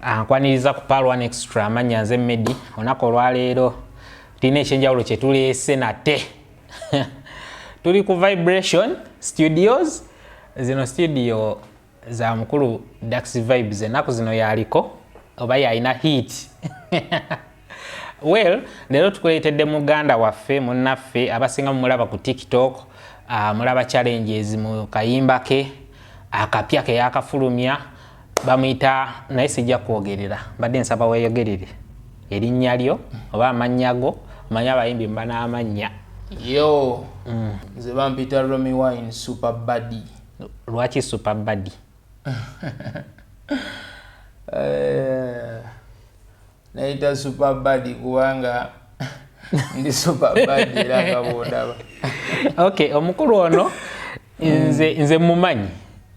Nkwaniriza ku Pearl One Extra. Amannya nze Medi. Olunaku olwaleero tulina ekyenjawulo kye tuleese nate. Tuli ku Vibration Studios. Zino studio za mukulu Dax Vibes. Ennaku zino yaliko oba yalina hit. Well, leero tukuleetedde muganda waffe, munnaffe, abasinga mumulaba ku TikTok, mulaba challenges mu kayimba ke akapya ke yakafulumya. Bamuyita, naye sijja kwogerera, mbadde nsaba weeyogerere erinnya lyo oba amannya go. Omanye abayimbi mba n'amannya. Yo, nze bampita Romy Wine Super Buddy. Lwaki Super Buddy? Nayita Super Buddy kubanga ndi super buddy, era nga bwondaba. Okay, omukulu ono nze mumanyi,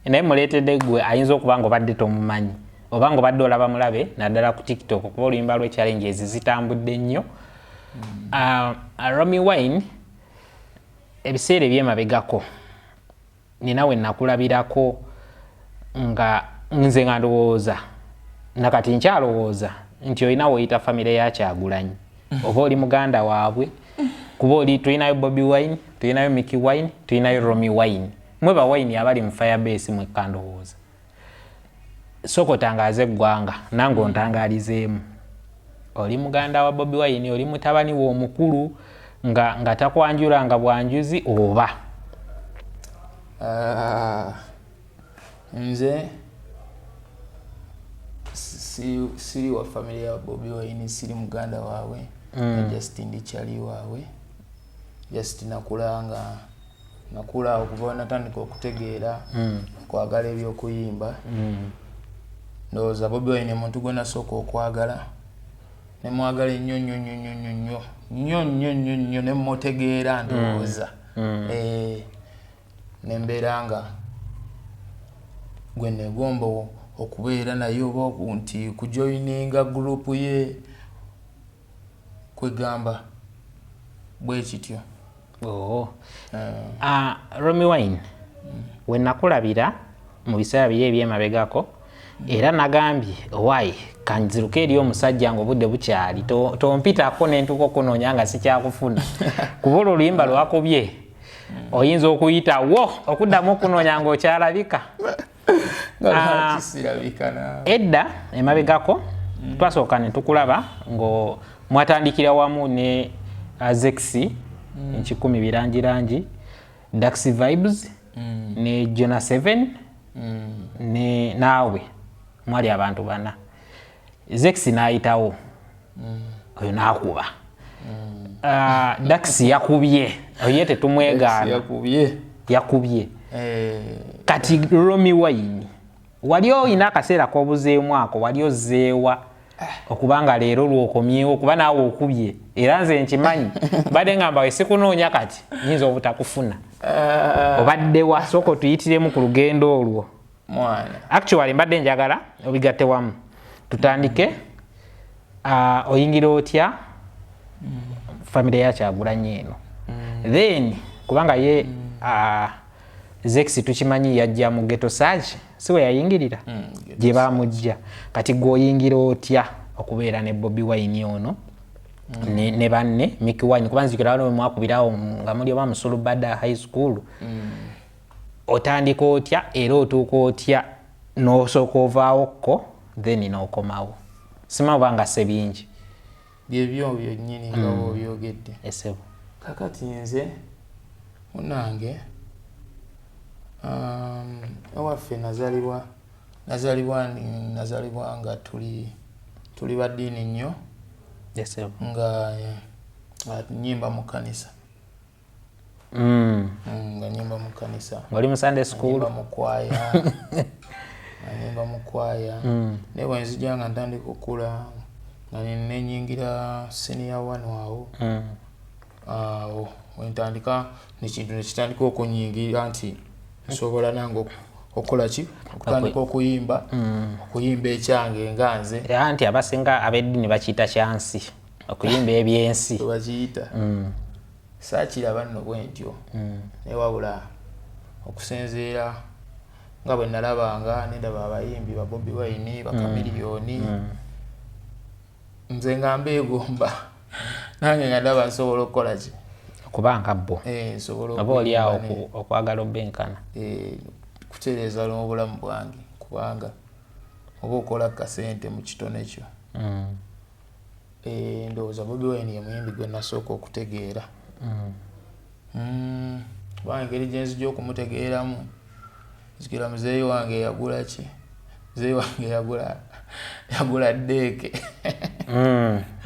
naye muleetedde gwe ayinza okuba nga obadde tomumanyi oba nga obadde olaba mulabe naddala ku TikTok, kuba oluyimba lwe challenges zitambudde nnyo. Romy Wine, ebiseera ebyemabegako nina we nakulabirako nga nze nga ndowooza, nakati nkyalowooza nti olina woyita famire ya Kyagulanyi oba oli muganda waabwe, kuba oli tulinayo Bobi Wine, tulinayo Mickey Wine, tulinayo Romy Wine. Mwe ba Wine abali mu Firebase mwekka ndowooza. Sooka otangaaze eggwanga, nange ontangaalizeemu. Oli muganda wa Bobi Wine, oli mutabani we omukulu nga takwanjula nga bwanjuzi oba? Ah, nze siri wa family ya Bobi Wine, siri muganda waabwe. Just ndi kyali waabwe. Just nakula nga nakula okuva natandika okutegeera okwagala ebyokuyimba. Ndowooza Bobi Wine muntu gwe nasooka okwagala, nemwagala ennyo nnyo nnyo nnyo nnyo nnyo nnyo nnyo nnyo nnyo, nemutegeera ndowooza. Nembeera nga gwe negomba okubeera naye oba nti kujoininga group ye, kwegamba bwe kityo. Oh. Romy Wine, we nakulabira mu biseera biri ebyemabegako, era nagambye, owaayi, kanziruke eri omusajja nga obudde bukyali, tompitako nentuuka okunoonya nga sikyakufuna, kuba olwo oluyimba lwakubye oyinza okuyitawo okuddamu okunoonya ng'okyalabika. Nga Ah. lwaki sirabika naawe? Edda emabegako twasooka ne tukulaba ngo mwatandikira wamu ne Zexi enkikumi birangirangi, Dax Vibes ne Jona 7 ne naawe, mwali abantu bana. Zexi n'ayitawo oyo n'akuba. Dax yakubye, oye tetumwegaana. Yakubye. Yakubye. Eh, Kati Romy Wine, wali oyina akaseera k'obuzeemu ako, wali ozzeewa okubanga leero lwokomyewo, kuba naawe okubye, era nze nkimanyi, mbadde ngamba we sikunoonya kati nyinza obutakufuna. Obaddewa? Sooka otuyitiremu ku lugendo olwo. Mwana. Actually mbadde njagala obigatte wamu. Tutandike, oyingira otya famire ya Kyagulanyi eno? Then kubanga ye Zex tukimanyi yajja mu Ghetto Search, si we yayingirira? Gye bamujja. Kati gwe oyingira otya okubeera ne Bobi Wine ono ne banne Mickey Wine? Kuba nzijukira waliwo mwakubirawo nga muli oba Musulubada High School. Otandika otya era otuuka otya n'osooka ovaawokko, then n'okomawo? Simanyi oba nga se bingi. Byebyo byonnyini nga bw'obyogedde. Esebo. Kakati nze munange, ewaffe nazalibwa nga tuli baddiini nnyo. Esebo. Nga nyimba mu kkanisa. Nga nyimba mu kkanisa. Ng'oli mu Sunday school? Nyimba mu kwaya, nga nyimba mu kwaya. Naye bwe nzija nga ntandika okukula, nga nenyingira senior one awo, awo wentandika nekintu nekitandika okunyingira nti nsobola nange okukola ki, okutandika okuyimba ekyange nga nze. Era nti abasinga ab'eddiini bakiyita kyansi, okuyimba ebyensi. Bakiyita. Saakiraba nno bwe ntyo, naye wabula okusinziira Nga bwe nalabanga nendaba abayimbi ba Bobi Wine, ba Chameleone, nze nga mbeegomba, nange nga ndaba nsobola okukola ki? Kubanga bo nsobola oba oli awo okwagala obenkana. Kutereeza n'obulamu bwange, kubanga oba okola kasente mu kitone kyo. Ndowooza Bobi Wine ye muyimbi gwe nasooka okutegeera. Kubanga engeri gye nzija okumutegeeramu, nzijukira muzeeyi wange yagula ki? Muzeeyi wange yagula deck.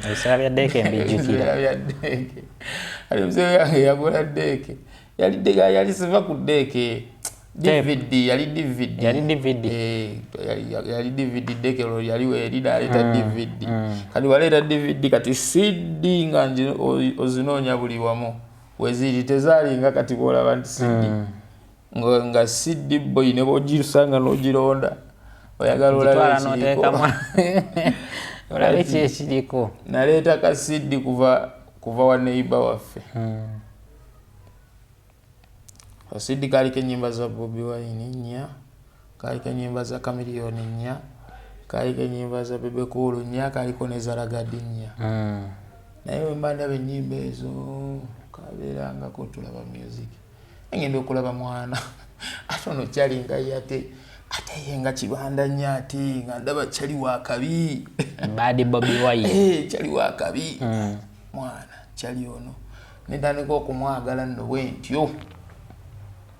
Ebiseera bya deck mbijjukira. Ebiseera bya deck. Ali muzeeyi wange yagula deck. Yali deck, yali siva ku deck. DVD, yali DVD. Yali DVD. Yali DVD, deck olwo yali weeri, n'aleeta DVD. Kati waleeta DVD, kati CD nga ozinoonya buli wamu. Weziri tezaalinga kati bw'olaba nti CD. Nga CD boy ne bw'ogisanga n'ogironda. Oyagala olabe ekiriko. Olabe ki ekiriko. Naleeta ka CD kuva wa neighbor waffe. Ka CD kaaliko ennyimba za Bobi Wine 4, kaaliko ennyimba za Chameleone 4, kaaliko ennyimba za Bebe Cool 4, kaaliko ne za Ragga Dee 4. Naye bwe mba ndaba ennyimba ezo, kabeerangako tulaba music. Ngenda okulaba mwana ate ono kyali nga ye ate ye nga kibanda nnyo, ate nga ndaba kyali wa kabi. Bad Bobi Wine. Kyali wa kabi. Mwana kyali ono. Nentandika okumwagala nno bwe ntyo.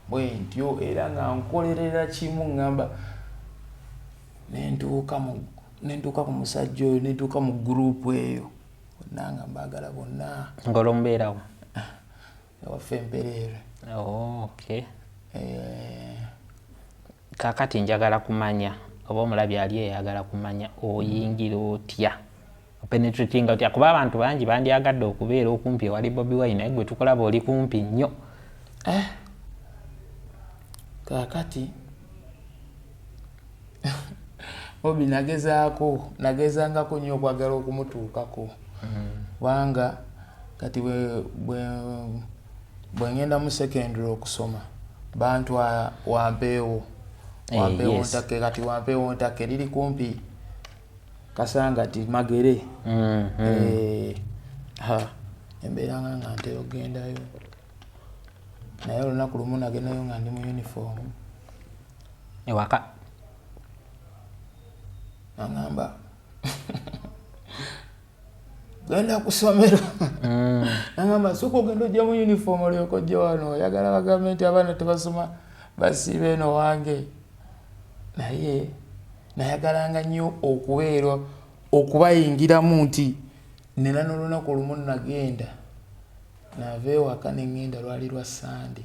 Bwe ntyo era nga nkolerera kimu, ŋŋamba nentuuka ku musajja oyo, nentuuka mu group eyo. Bonna nga mbaagala bonna. Ng'olwo mubeerawo? Ewaffe Mpereerwe. Oh, okay. Kaakati njagala kumanya, oba omulabi ali eyagala kumanya, oyingira otya? Openetratinga otya? Kuba abantu bangi bandyagadde okubeera okumpi ewali Bobi Wine, naye gwe tukulaba oli kumpi nnyo. Kaakati Bobi nagezangako nnyo okwagala okumutuukako. Kubanga kati bwe ngenda mu secondary okusoma, bantwala Wampeewo. Wampeewo Ntake, kati Wampeewo Ntake liri kumpi Kasangati Magere. Embeera nga ntera okugendayo. Naye olunaku lumu nagendayo nga ndi mu uniform. Ewaka? Nangamba genda ku ssomero. Nangamba sooka ogenda ojja mu uniform olyoke ojje wano, oyagala bagambe nti abaana tebasoma basiiba eno wange. Naye nayagalanga nnyo okubeera okubayingiramu nti nina n'olunaku olumu nagenda nava ewaka ne ŋŋenda, lwali lwa Sande.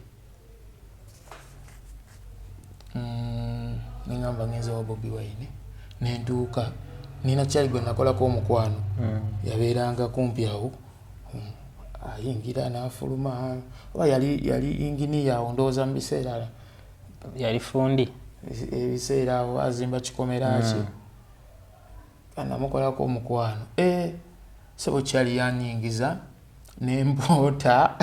Ne ŋŋamba ngenze wa Bobi Wine, ne ntuuka nina kyali gwe nakolako omukwano, yabeeranga kumpi awo, ayingira n'afuluma, oba yali inginiya awo ndowooza mu biseera yali fundi, ebiseera awo azimba kikomera ki. Namukolako omukwano, sebo kyali yanyingiza nempoota.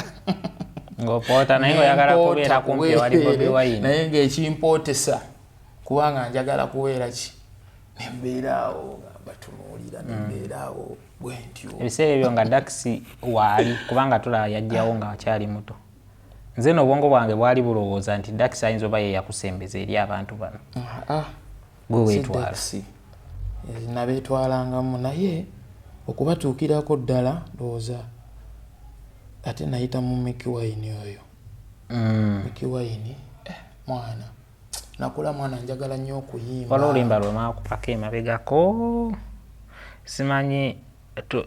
Ng'opoota naye ng'oyagala kubeera kumpi ewali Bobi Wine. Naye ng'ekimpootesa kubanga njagala kubeera ki, nembeera awo nga batunuulira, nembeera awo bwe ntyo. Ebiseera ebyo nga Dax waali, kubanga tulaba yajjawo nga akyali muto. Nze n'obwongo bwange bwali bulowooza nti Dax ayinza oba ye yakusembeza eri abantu bano. Gwe weetwala? Si Dax. Nabeetwalangamu, naye okubatuukirako ddala ndowooza ate nayita mu Mikie Wine oyo. Mikie Wine, mwana nakula, mwana njagala nnyo okuyimba. Waliwo oluyimba lwe mwakupako emabegako, simanyi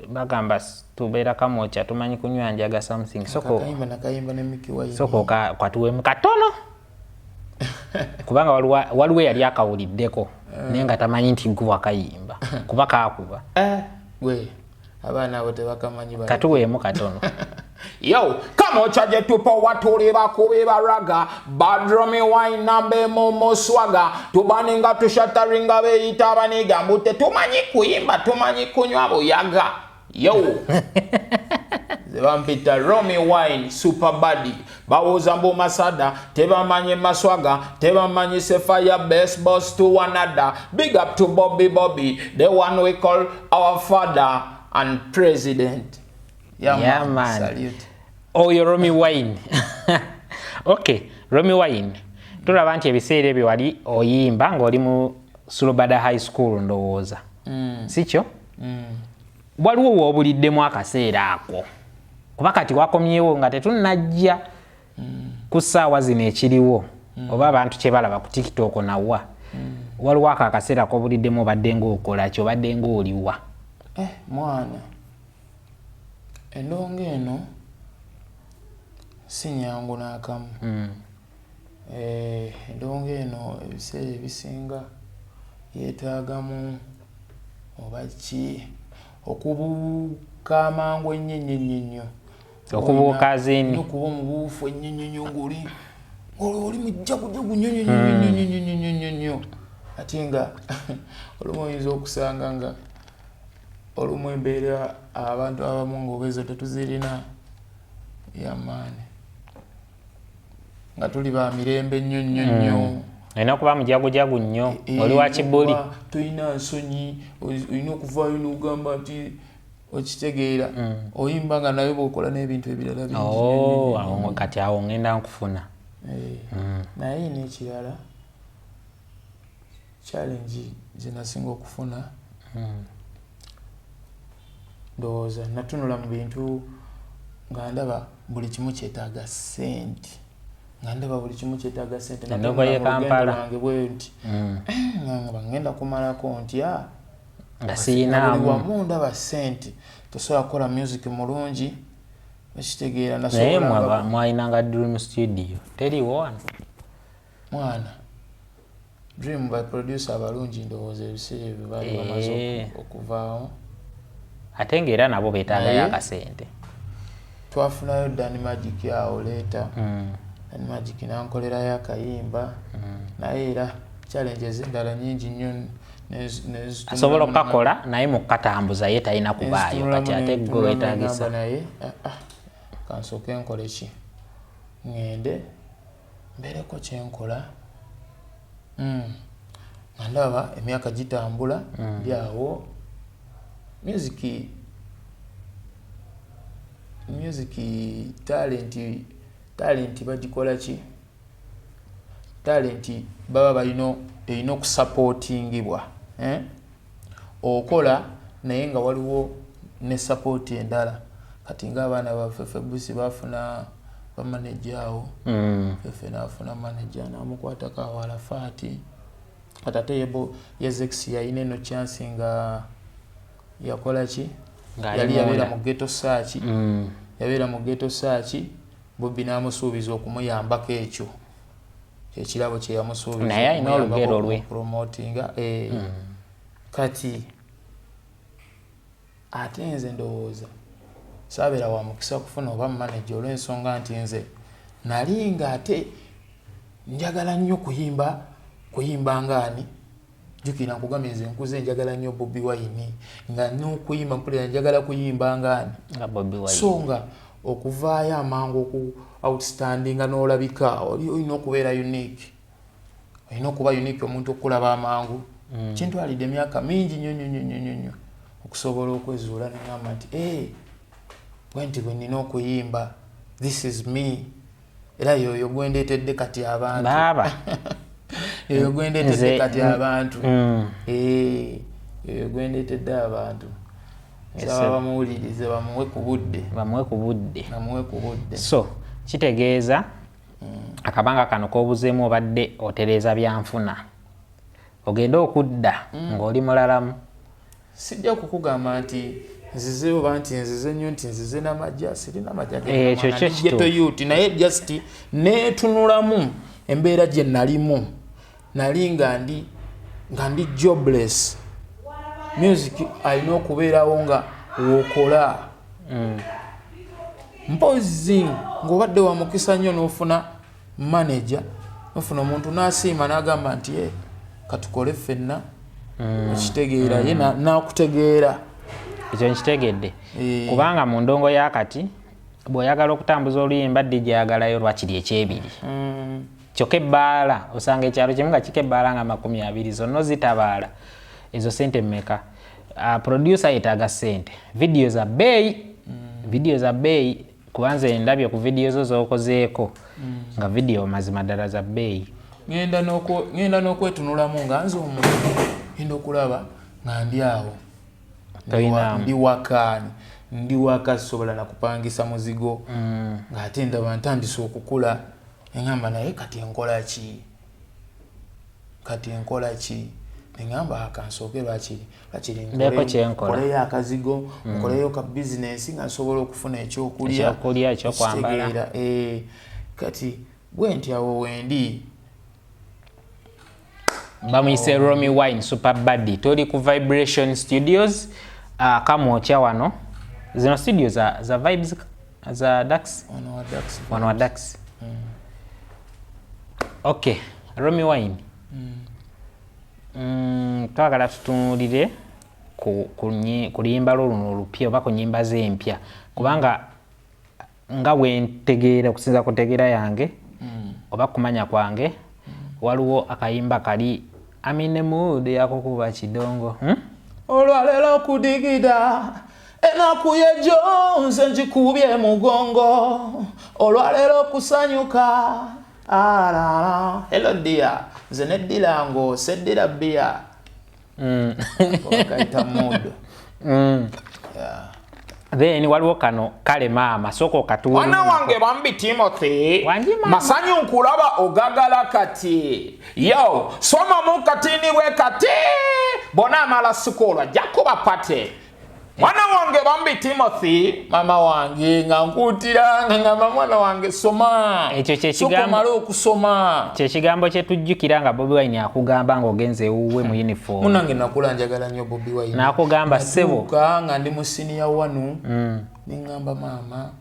bagamba tubeera Kamwokya, tumanyi kunywa njaga, something. Akayimba nakayimba ne Mikie Wine. Sooka kwatuweemu katono, kubanga waliwo eyali akawuliddeko naye nga tamanyi nti gwe wakayimba, kuba kakuba. Gwe abaana abo tebakamanyi. Katuweemu katono. Yo, Kamwokya gye tupowa tuli bakubi baraga badromi wine nambe mu swaga tubaninga tushataringa beyita abaniga mbu tetumanyi kuyimba, tumanyi kunywa buyaga. Yo. Bampita Romy Wine Super Buddy. Bawoza mbu masada, tebamanyi maswaga, tebamanyi sefaya best boss to another. Big up to Bobby Bobby, the one we call our father and president. Yeah, Yeah, man. man. Salute. Oyo Romy Wine. Okay, Romy Wine, tulaba nti ebiseera ebyo wali oyimba ng'oli mu Sulubada High School, ndowooza si kyo? Waliwo woobuliddemu akaseera ako, kuba kati wakomyewo nga tetunnajja ku ssaawa zino ekiriwo oba abantu kye balaba ku TikTok nawa. Waliwo ako akaseera kobuliddemu, obadde ng'okola ki, obadde ng'oliwa? Eh, mwana, endongo eno si nyangu n'akamu. Eh, endongo eno ebiseera ebisinga yeetaagamu oba ki okubuuka amangu ennyo ennyo ennyo ennyo. Okubuuka zini? Olina okuba omubuufu ennyo ennyo nnyo, ng'oli mujagujagu nnyo nnyo nnyo nnyo nnyo nnyo nnyo nnyo nnyo, ate nga olumu oyinza okusanga nga olumu embeera abantu abamu ng'oba ezo tetuzirina yamaani, nga tuli ba mirembe nnyo nnyo nnyo. Olina okuba mujagujagu nnyo. Eh, oli wa kibuli. Okuba tolina nsonyi, olina okuvaayo n'ogamba nti okitegeera, oyimba nga naye bw'okola n'ebintu ebirala bingi nnyo. Oh, awo kati awo ngenda nkufuna. Eh, naye n'ekirala, challenge gye nasinga okufuna, ndowooza natunula mu bintu nga ndaba buli kimu kyetaaga sente, nga ndaba buli kimu kyetaaga sente. Endongo y'e Natunula mu lugendo Kampala. lwange bwe nti, nga ngamba ngenda kumalako ntya nga buli siyinaamu? Wamu ndaba sente, tosobola kukola music mulungi, okitegeera? Naye Nasobola mwalinanga Dream Studio, teriwo wano? Mwana, Dream by producer abalungi, ndowooza ebiseera ebyo baali bamaze okuvaawo. Ate ngaera nabo beetaagayo Naye- akasente. Twafunayo Dan Magic awo leeta. Dan Magic nankolerayo akayimba, naye era challenges endala nyingi nnyo Asobola okukakola, naye mu kukatambuza ye talina kubaayo. Kati ate gwe weetagisa. Naye ah, ah, kansooke nkole ki, ŋŋende mbeereko kyenkola. Nga ndaba emyaka gitambula, ndi awo, music talent bagikola ki, talent baba balina erina okusupportingibwa, eh? Okola naye nga waliwo ne support endala. Kati ngaabaana baffe Febusi bafuna bamaneja awo. Fefe nafuna manager namukwatako awo Alafaati. Kati ate yebo Yezex yalina eno chance nga yakola ki, Ng'ali yali yabeera munda. mu Ghetto Search. Yabeera mu Ghetto Search, Bobi n'amusuubiza okumuyambako, ekyo kyekirabo kye yamusuubiza. Naye alina okumuyambako. olugero lwe. Promotinga, eh. Kati ate nze ndowooza saabeera wa mukisa kufuna oba manager, olw'ensonga nti nze nali nga ate njagala nnyo kuyimba, kuyimba ngaani. Jjukira nkugambye, nze nkuze njagala nnyo Bobi Wine, nga n'okuyimba mpulira njagala kuyimba ngaani. Nga Bobi Wine. So nga okuvaayo amangu oku outstandinga n'olabika, oli olina okubeera unique, olina okuba unique omuntu okulaba amangu. Kintwalidde emyaka mingi nnyo nnyo nnyo nnyo nnyo okusobola okwezuula neŋamba nti, "Eh, bwe nti bwe nina okuyimba, this is me." Era yoyo gwendeetedde kati abantu. Baaba. Yoyo gwendeetedde kati abantu. Eh, yoyo gwendeetedde abantu. Nsaba bamuwulirize, bamuwe ku budde. Bamuwe ku budde. Bamuwe ku budde. So kitegeeza akabanga kano k'obuzeemu obadde otereeza byanfuna, ogende okudda ng'oli mulalamu. Sijja kukugamba nti nzize oba nti nzize nnyo, nti nzize n'amajja, sirina majja. Eh, ekyo kyo kituufu. Ghetto youth, naye just neetunulamu embeera gye nalimu. Nali nga ndi jobless. Music alina okubeerawo nga wokola, mpozi ng'obadde wa mukisa nnyo n'ofuna manager, nofuna omuntu n'asiima n'agamba nti, "Eh, katukole ffenna," okitegeera? Ye n'akutegeera. Ekyo nkitegedde. Eh. Kubanga mu ndongo yakati Bw'oyagala okutambuza oluyimba, DJ ayagalayo lwakiri ekyebiri. Kyokka ebbaala osanga ekyalo kimu nga kiko ebbaala nga 20, zonna ozitabaala, ezo sente mmeka? Producer yetaaga sente, video za bbeeyi, video za bbeeyi, kuba nze ndabye ku video zo z'okozeeko nga video mazima ddala za bbeeyi. Ngenda n'okwetunulamu nga nze omuntu, ngenda okulaba nga ndi awo. Toyinaamu. Ndi waka, ndi waka, sisobola nakupangisa muzigo, ng'ate ndaba ntandise okukula. Neŋŋamba, naye kati nkola ki? Kati nkola ki? Neŋŋamba akansooke lwakiri lwakiri Mbeeko kyenkola. Nkoleyo akazigo, nkoleyo ka bizinensi nga nsobola okufuna ekyokulya. Ekyokulya, ekyokwambala. Ekitegeera, kati bwe nti awo wendi. Bamuyise Romy Wine Super Buddy. Toli ku Vibration Studios, Kamwokya wano. Zino studio za Vibes, za Dax. Ono wa Dax. Wano wa Dax. Okay, Romy Wine, twagala tutunuulire ku luyimba lwo luno olupya oba ku nyimba z'empya, kubanga nga bwentegeera, okusinza ku ntegeera yange oba kumanya kwange, waliwo akayimba kali amine mood yakukuba kidongo, Olwaleero okudigida enaku yejo nze ngikubye mugongo, olwaleero okusanyuka. Alala, hello dear, nze neddirango seddira bia. Bakayita mood. Yeah. Then waliwo kano kale maama sooka okatuwulire. Mwana wange bambi Timothy. Wangi maama. Masanyu nkulaba ogagala kati. Yo, somamu katini bwe kati, bona amala sikoolo ajja kuba pate. Mwana wange bambi Timothy. Mama wange nga nkuutira nga ngamba, mwana wange soma. Ekyo kye Sooka omale okusoma. Kyekigambo kye tujjukira nga Bobi Wine akugamba ng'ogenze ewuwe mu uniform. Munange, nakula njagala nnyo Bobi Wine. N'akugamba, "Ssebo." Natuuka nga ndi mu senior one, neŋŋamba maama,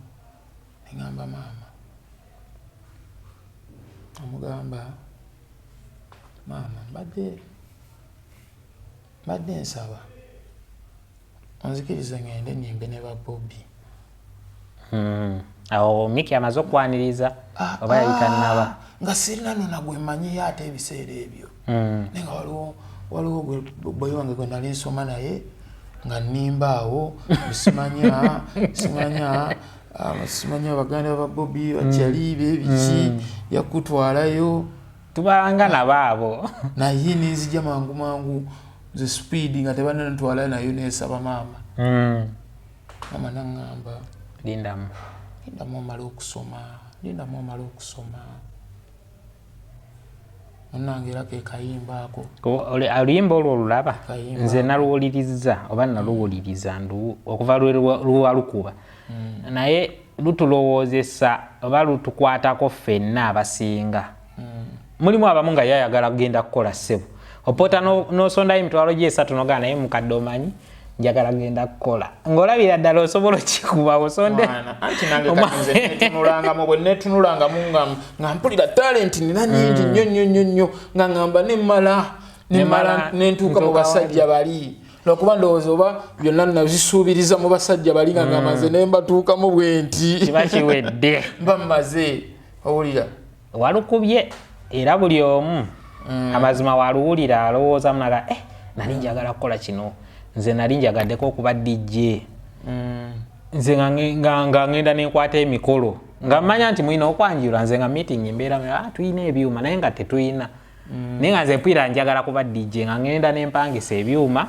neŋŋamba maama, amugamba, maama, mbadde nsaba onzikirize ngende nyimbe ne ba Bobi. Awo Miki amaze okwaniriza oba yali tannaba? Ah, nga sirina nona gwe mmanyiyo ate ebiseera ebyo, naye nga waliwo boyi wange gwe nali nsoma naye nga nnimba awo, simanya baganda ba Bobi bakyali bebiki yakutwalayo. Tubanga nabo abo. Naye nenzija mangu mangu ze speed nga tebanantwalayo, nayo nesaba maama. Maama naŋŋamba, Lindamu. Lindamu omale okusoma, lindamu omale okusoma. Munnange, era ke kayimba ako. Oluyimba olwo olulaba? Kayimba. Nze naluwuliriza oba naluwuliriza okuva lwe lwalukuba, naye lutulowoozesa oba lutukwatako ffenna abasinga. Mulimu abamu nga yayagala kugenda kukola, ssebo, opoota n'osondayo emitwalo gy 3 nogaa, naye mukadde omanyi njagala genda kukola, ng'olabira ddala osobola okikuba osonde. Mwana, anti nange kati nze netunulangamu, bwe netunulangamu nga mpulira talent nina nyingi nnyo nnyo nnyo nnyo, nga ngamba nemmala Nemmala nentuuka mu ntuuka. basajja bali, lwakuba ndowooza oba byonna nazisuubiriza mu basajja bali, nga ngamba nze nembatuukamu bwe nti kiba kiwedde. Mba mmaze, owulira? Walukubye era buli omu amazima waluwulira alowooza munaga, eh, nali njagala kukola kino, nze nali njagaddeko okuba DJ, nze nga ngenda nenkwata emikolo nga mmanya nti mulina okwanjula, nze nga meeting mbeera, ah, tulina ebyuma, naye nga tetulina, naye nga nze mpulira njagala kuba DJ, nga ngenda nempangisa ebyuma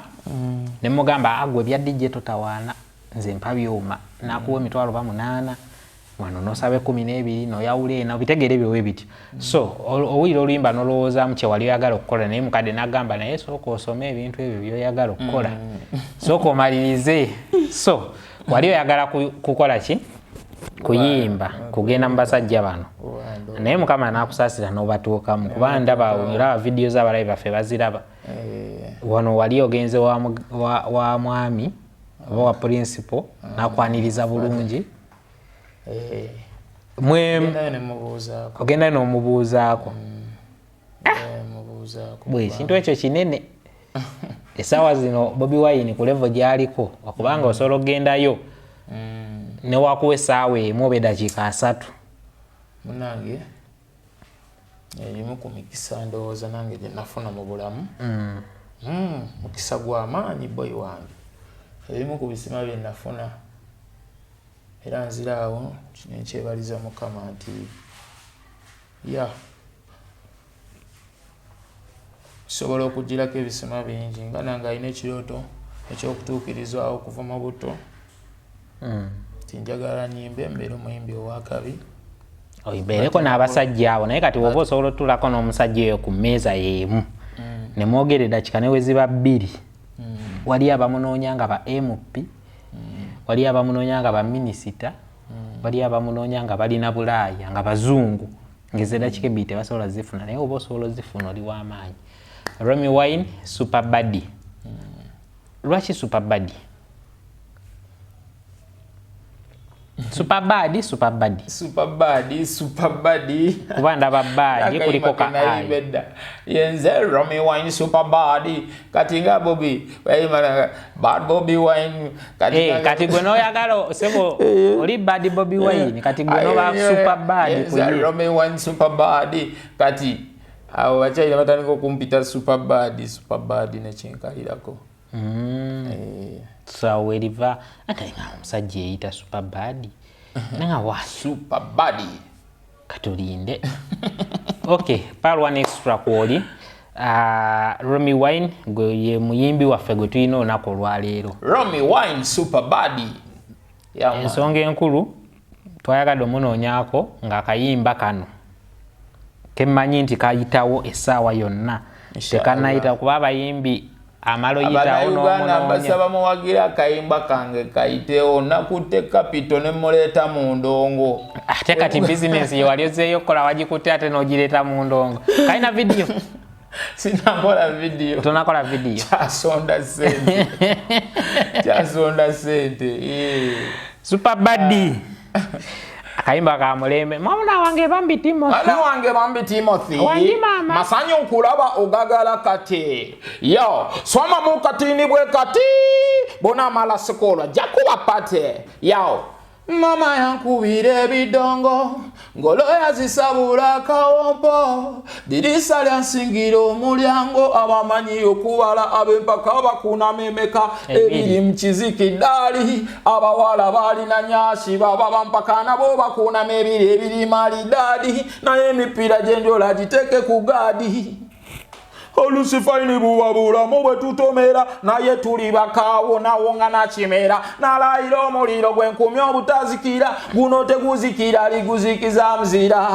ne mugamba, agwe ebya DJ totawaana, nze mpa byuma, nakuwa emitwalo ba 8 wano nosaba 12 noyawula ena, obitegeere byowe bityo. So owulira oluyimba nolowoozaamu kyewali oyagala okukola, naye mukadde nagamba, naye sooka osome ebintu ebyo byoyagala okukola, sooka omalirize. So wali oyagala kukola ki? Kuyimba, kugenda mu basajja bano, naye Mukama nakusaasira n'obatuukamu, kuba ndaba olaba vidiyo z'abalabi baffe baziraba. Wano wali ogenze wa mwami oba wa principal, nakwaniriza bulungi. Mwe Gendayo nemubuuzaako. Ogendayo n'omubuuzaako. Mubuuzaako. Bwe ekintu ekyo kinene essaawa zino Bobi Wine ku level gy'aliko, okubanga osobola okugendayo. Newakuwa essaawa emu oba eddakiika 30. Munange, erimu ku mikisa ndowooza nange gye nafuna mu bulamu. Mukisa gwa maanyi, boy wange, ebimu ku bisima bye nafuna, era nziraawo nenkyebaliza Mukama nti ya kisobola okugirako ebisima bingi, nga nange alina ekirooto ekyokutuukirizwawo okuva mu buto nti njagala nyimbe, mbeere omuyimbi owakabi. Obeereko n'abasajja abo, naye kati woba osobola otuulako n'omusajja oyo ku mmeeza y'emu ne mwogera eddakiika ne we ziba 2. Wali abamunoonya nga ba MP, wali abamunoonya nga ba minisita, wali abamunoonya nga balina Bulaaya, nga bazungu, ngeza eddakiika 2 tebasobola zifuna, naye oba osobola ozifuna oli w'amaanyi. Romy Wine, Super Buddy. Lwaki Super Buddy? Super Bad, Super Buddy. Super Bad, Super Buddy. Kuba ndaba bad kuliko ka I. Yenze Romy Wine Super Bad. Kati nga Bobby, bayimana Bad Bobby Wine. Kati kati gwe noyagala sebo oli Bad Bobby Wine, kati gwe no ba Super Bad. Yenze Romy Wine Super Bad. Kati awo bachaira batandika okumpita Super Bad, Super Bad nechinkalirako. So weriva ate nga omusajja eyita Super Bad. Nanga wa Super Bad. Katulinde. Okay, Pearl One Extra kwoli. Romy Wine gwe ye muyimbi waffe gwe tulina olunaku olwaleero. Romy Wine Super Bad. Ensonga enkulu twayagadde omunoonyaako ng'akayimba kano kemmanyi nti kayitawo essaawa yonna. Tekanayita kuba abayimbi amalo yitawo n'omunoonya. Mbasaba muwagira akayimba kange kayitewo, nakutte kapito ne muleeta mu ndongo. Ate kati bizinensi ye wali ozzeeyo okukola wagikutte ate n'ogireeta mu ndongo. Kalina vidiyo? Sinakola vidiyo. Tonakola vidiyo? Kyasonda ssente. Kyasonda ssente. Super Buddy. Akayimba ka mulembe. Mwana wange bambi Timothy. Mwana wange bambi Timothy. Wangi mama. Masanyu nkulaba ogagala kati. Yo, soma mu katini bwe kati. Bona mala sikola. Jakuba pate. Yo. Mama yankubira ebidongo, ngolo yazisabula kawompo, dirisa lyansingira omulyango, abamanyi okubala ab'empaka bakunama emeka, ebiri mu kiziki ddaali, abawala balina nyaasi, baba bampaka nabo bakunama ebiri ebiri malidaadi, naye emipiira gye njola giteeke ku gaadi. Olusi faini buba bulamu bwe tutomera, naye tuli bakaawo nawo nga nakimera, nalayira omuliro gwe nkumye obutazikira, guno teguzikira liguzikiza muzira.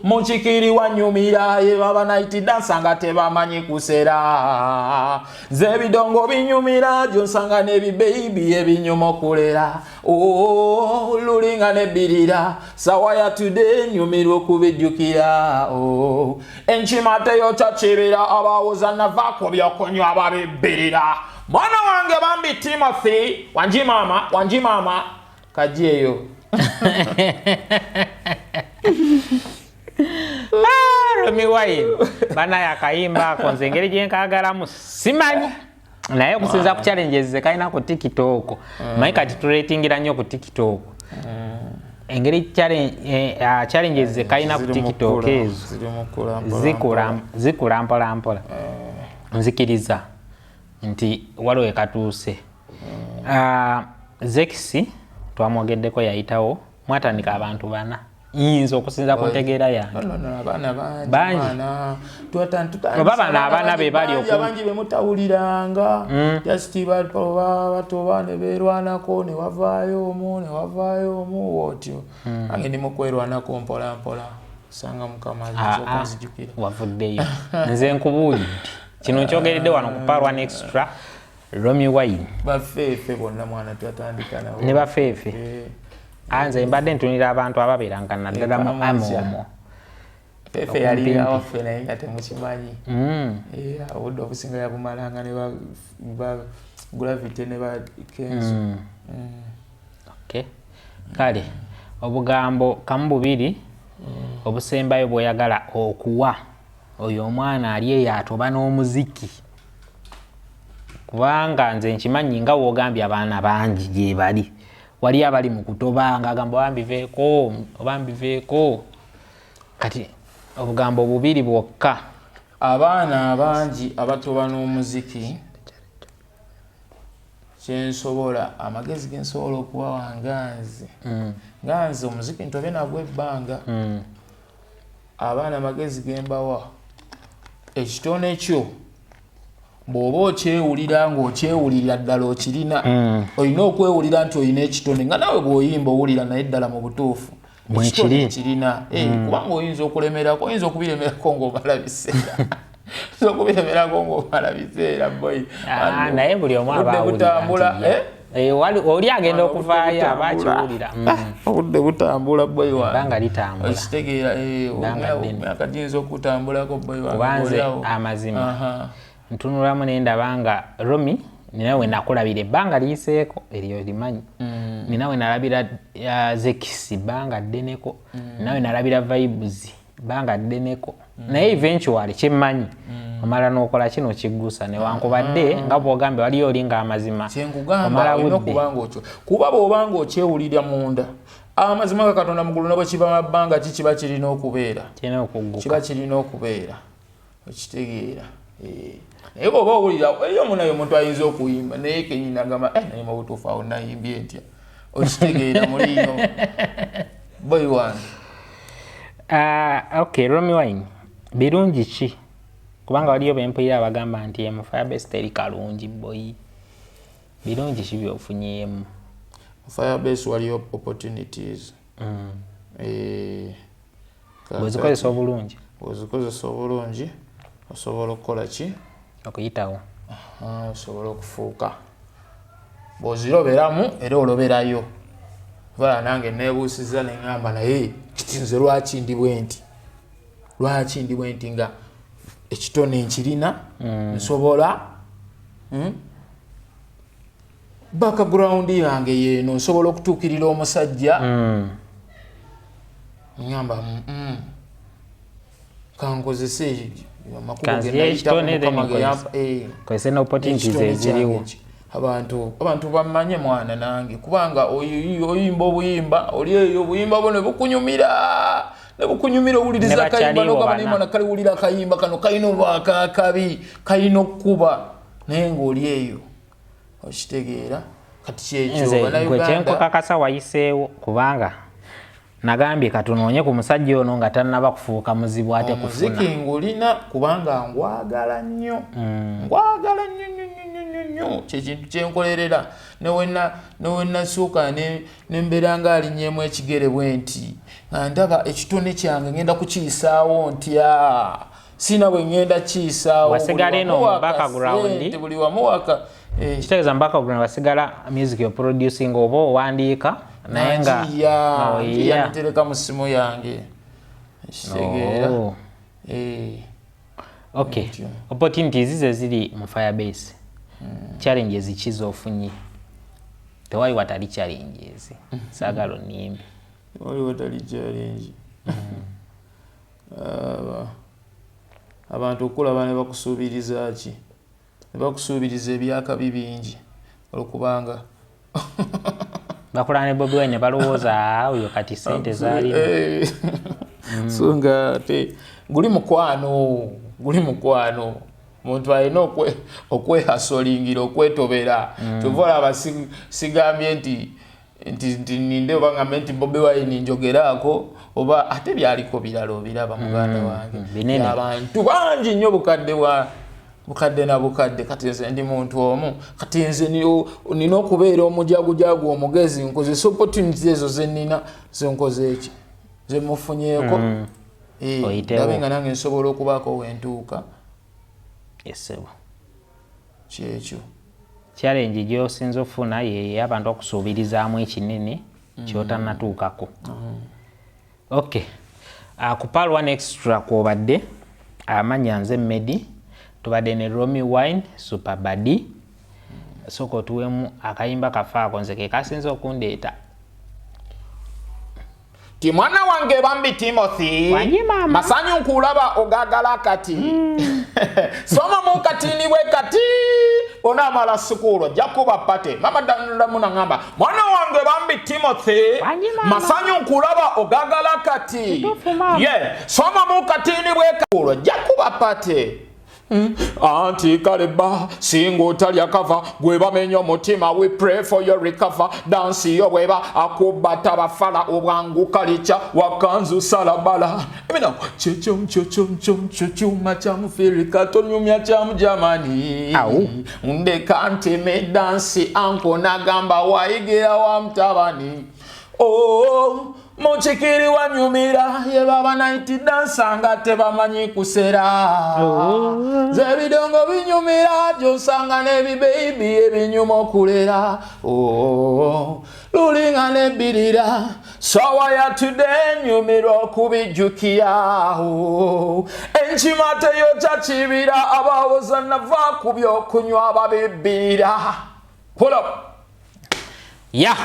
Mukikiri wanyumira, ye baba night dancer nga tebamanyi kusera, nze ebidongo binyumira gyonsanga n'ebibebi ebinyuma okulera, lulinga nebbirira sawa ya today nyumirwa okubijjukira. Enkima teyokya kibira, abawoza navaako byokunywa ababibbirira. Mwana wange bambi Timothy, wangi mama, wangi mama, kajja eyo. Romy Wine banaye akayimba ako nze engeri gye nkaagalamu simanyi, naye okusinza ku challenges ze kalina ku TikTok. Manyi kati tuleetingira nnyo ku TikTok. Engeri challenges ze kalina ku TikTok ezo zikula mpola mpola. Nzikiriza nti waliwo ekatuuse. Zekisi twamwogeddeko yayitawo, mwatandika abantu bana. Nyinza okusinza ku ntegeera yange. Abaana bangi. Oba bano abaana be bali abangi be mutawuliranga. Just batoba ne beerwanako ne wavaayo omu ne wavaayo omu wotyo. Nange ndi mu kwerwanako mpola mpola. Sanga Mukama ayinza okunzijukira. Wavuddeyo. Nze nkubuulidde. Kino nkyogeredde wano ku Pearl One Extra. Romy Wine. Bafeefe bonna mwana twatandika nabo. Ne bafeefe. Anze mbadde ntunira abantu ababeeranga naddala mu amomwo. Fefe yali awaffe naye nga temukimanyi. Obudde obusinga yabumalanga ne ba Gravity ne ba Kenzo. Okay. Kale obugambo kamu bubiri obusembayo bw'oyagala okuwa oyo omwana ali eyo atoba n'omuziki. Kubanga nze nkimanyi nga w'ogambye abaana bangi gye bali. Wali abali mu kutoba ng'agamba oba mbiveeko oba mbiveeko. Kati obugambo bubiri bwokka. Abaana abangi abatoba n'omuziki, kyensobola, amagezi gensobola okubawa nga nze omuziki ntobe nagwo ebbanga, abaana amagezi gembawa, ekitone kyo bw'oba okyewulira ng'okyewulirira ddala okirina, olina okwewulira nti olina ekitone, nga naawe bw'oyimba owulira naye ddala mu butuufu Mwekiri. Ekitone kirina. Kubanga oyinza okulemerako, oyinza okubiremerako ng'omala biseera, oyinza okubiremerako ng'omala biseera, boy. Ah, naye buli omu aba Obudde awulira butambula, nti ye. eh? Oli agenda Obudde okuvaayo aba butambula. akiwulira. Obudde butambula, boy wange. Ebbanga litambula. Okitegeera, Ebbanga ddene. emyaka giyinza okutambulako, boy wange. Kuba nze Oliawo. amazima ntunulamu ne ndaba nga Romi nina we nakulabira ebbanga liyiseeko eryo limanyi, nina we nalabira Zekisi bbanga ddeneko, nina we nalabira Vibes bbanga ddeneko, naye eventually kyemmanyi omala n'okola kino kiggusa, newankubadde nga bw'ogambye waliyo oli ng'amazima Kyenkugamba, omala olina budde. okuba nga okyo, kuba bw'oba nga okyewulira munda, amazima ga Katonda mugulu ne bwe kiba mabbanga ki, kiba kirina okubeera. Kirina okugguka. Kiba kirina okubeera, okitegeera? Naye bw'oba owulira eriyo munaye omuntu ayinza okuyimba naye kenyini agamba, "Eh, naye mu butuufu awo nayimbye ntya?" Okitegeera muliyo, boy wange? Ah, okay, Romy Wine, birungi ki? Kubanga waliyo bempulira abagamba nti emu Firebase teri kalungi, boy. Birungi ki by'ofunyeemu? Firebase waliyo opportunities. Bw'ozikozesa obulungi. Bw'ozikozesa obulungi osobola okukola ki? Okuyitawo. Aha, osobola okufuuka. Bw'oziroberamu era oloberayo. Vala nange neebuusiza ne ŋŋamba, naye kiti nze lwaki ndi bwe nti, lwaki ndi bwe nti nga ekitone nkirina, nsobola, Background yange yeeno, nsobola okutuukirira omusajja. Ŋŋamba, kankozese amakubo ge Kanziye nayitako, ekitone, then Mukama ge yampa, kozese n'opportunities ekitone eziriwo. kyange abantu bamanye mwana nange, kubanga oyimba obuyimba, oli eyo obuyimba bwo ne bukunyumira, ne bukunyumira, owuliriza Ne akayimba bakyaliwo nogamba, bana. "Naye mwana kaliwulira akayimba kano kalina obwakakabi, kalina okkuba," naye ng'oli eyo, okitegeera? Kati kyekyo. Nze gwe Bannayuganda kyenkukakasa wayiseewo, kubanga nagambye katunoonye ku musajja ono nga tannaba kufuuka muzibu ate kufuna. Omuziki ngulina kubanga ngwagala nnyo, ngwagala nnyo nnyo nnyo nnyo nnyo. Kyekintu kyenkolerera. Newenasuuka nembeera nga alinnyemu ekigere bwe nti, nga ndaba ekitone kyange ngenda kukiyisaawo ntya, sina bwe ngenda kiyisaawo. Wasigala Buli eno wamu mu waka background. Ssente, buli wamu waka Kitegeeza mu background wasigala music yo producing oba owandiika, naye nga njiya oyiya. Njiya ntereka mu simu yange, ekitegeera? Oh. Okay, Ntyo. opportunities ze ziri mu Firebase, challenges ki z'ofunye? Tewali watali challenges, saagala onnimbe. Waliwo tali challenge. Abantu okulaba ne bakusuubiriza ki, ne bakusuubiriza ebyakabi bingi olwokubanga Bakola ne Bobi Wine ne balowooza, "Ah, oyo kati sente zaalina." So nga ate guli mukwano, guli mukwano, muntu alina okwehasolingira, okwetobera. Kyova olaba sigambye nti ninde oba ngambe nti Bobi Wine njogeraako oba ate byaliko birala, obiraba muganda wange. Binene. Abantu bangi nnyo, bukadde bwa bukadde na bukadde. Kati nze ndi muntu omu. Kati nze nina okubeera omujagujagu omugezi, nkozesa opportunities ezo zenina, zenkoze eki, zemufunyeeko. Oyitewo. Ndabe nga nange nsobola okubaako wentuuka. Esebo. Kyekyo. Challenge gy'osinza ofuna ye abantu okusuubirizaamu ekinene ky'otannatuukako. Okay, ku Pal One Extra kwobadde, amanya nze Medi, tubadde ne Romy Wine Super Badi. Sooka otuweemu akayimba kafaako, nze ke kasinza okundeeta. Ti mwana wange bambi Timothy. Wanyi mama. Masanyu nkulaba ogagala kati. Soma mu katini bwe kati. Onaamala sikuulu, ojja kuba party. Mama danulamu naŋŋamba, mwana wange bambi Timothy, Wangi maama. Masanyu nkulaba ogagala kati. Kituufu, maama. Ye somamu katini bweka, ojja kuba party. Anti kale ba singa otalya kava gwe bamenya omutima, we pray for your recover. Dansi yo bweba akuba tabafala obwangu kalica wakanzu salabala emina kyekyo kyekyo kyekyo kyuma kya mufirika tonyumya kya mujamani. Awu. Ndeka nteme dansi anko nagamba wayigira wa mutabani. Oh, mukikiri wanyumira ye baba night dansa nga tebamanyi kusera. Nze ebidongo binyumira gyosanga n'ebibebi ebinyuma okulera. Oh, lulinga nebbirira sawa ya today nyumirwa okubijjukira. Oh, enkima teyokya kibira abawoza nava ku byokunywa babibbirira. Pull up. Ya.